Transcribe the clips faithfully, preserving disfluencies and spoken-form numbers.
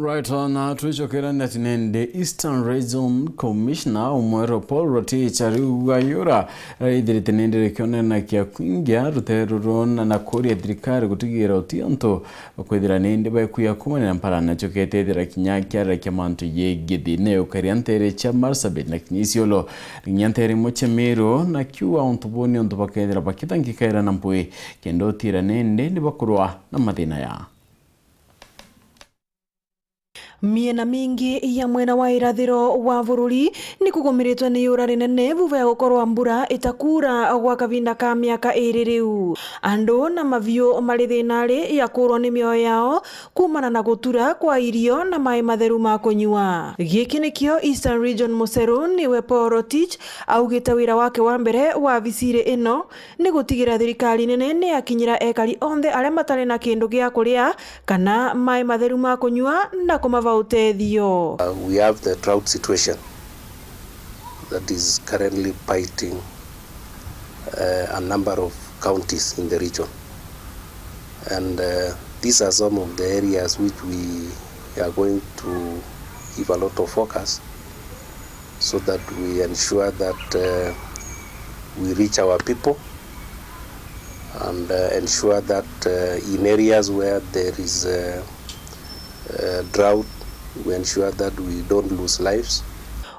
Right, na twicokera nati nende Eastern Region Commissioner umwero Paul Rotich ariuga yura raithirite nende rikionena kia kwingia ruteru runa na kuria thirikari gutigira uti untu kwithira nindi baikuya kumanira mpara nacio ketethira kinya kiarira kia mantu yengi thina yukaria ntere cia Marsabit na kinya Isiolo, kinya ntere imwe cia Meru, na kiuga untu buu ni untu bakethira bakithangikaira na mpwi kenda utira nindi ni bakurwa na mathina ya Miena mingi ya mwena wa irathiro wa bururi ni kugumiritwe ni yura rinene vuva ya gukorwa mbura itakuura gwa kavinda ka miaka iri riu. Andu na maviu mari thinari ya kuurwa ni mioyo yao kuumana na gutura kwa irio na mai matheru ma kunyua. Giki nikio Eastern Region Museru niwe Paul Rotich augite wira wake wa mbere wa visiri ino ni gutigira thirikari nene ni yakinyira ekari onthe aria matari na kindu gia kuria kana mai matheru ma kunyua na kumava utethio. Uh, we have the drought situation that is currently biting, uh, a number of counties in the region. And, uh, these are some of the areas which we are going to give a lot of focus so that we ensure that, uh, we reach our people and, uh, ensure that, uh, in areas where there is, uh, uh, drought, we ensure that we don't lose lives.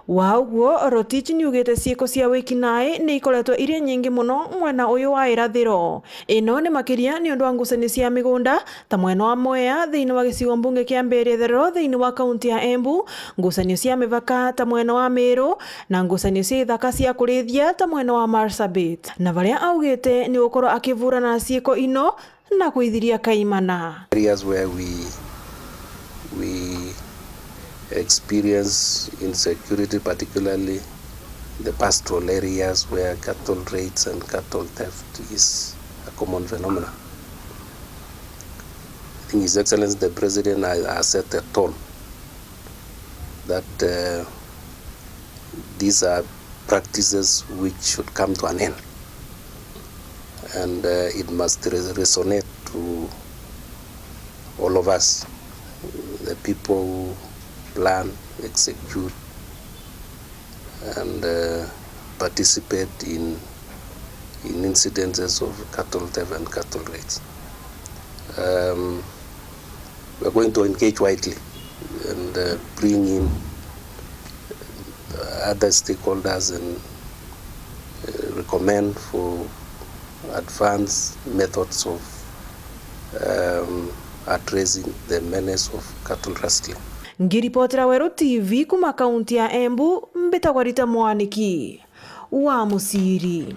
Wa uguo, Rotich niugite ciiko cia wiki nae ni ikoretwe iri nyingi muno mwena uyu wa irathiro. Ino ni makiria ni undu wa ngucanio cia migunda, ta mwena wa Mwea thiini wa gicigo mbunge kia Mbeere Itherero thiini wa kaunti ya Embu, ngucanio cia mivaka ta mwena wa Meru, na ngucanio cia ithaka cia kurithia ta mwena wa Marsabit. Na varia augite ni gukorwo akivurana na ciiko ino na kwithiria kaimana. Areas where we, we experience insecurity, particularly the pastoral areas where cattle raids and cattle theft is a common phenomena. I think His Excellency the President has, has set a tone that, uh, these are practices which should come to an end, and, uh, it must re-, resonate to all of us, the people who plan, execute, and, uh, participate in, in incidences of cattle theft and cattle raids. Um, we are going to engage widely and, uh, bring in other stakeholders and, uh, recommend for advanced methods of, um, addressing the menace of cattle rustling. Ngiripotera Weru T V kuma kaunti ya Embu, mbitagwa Rita Mwaniki wa Muciri.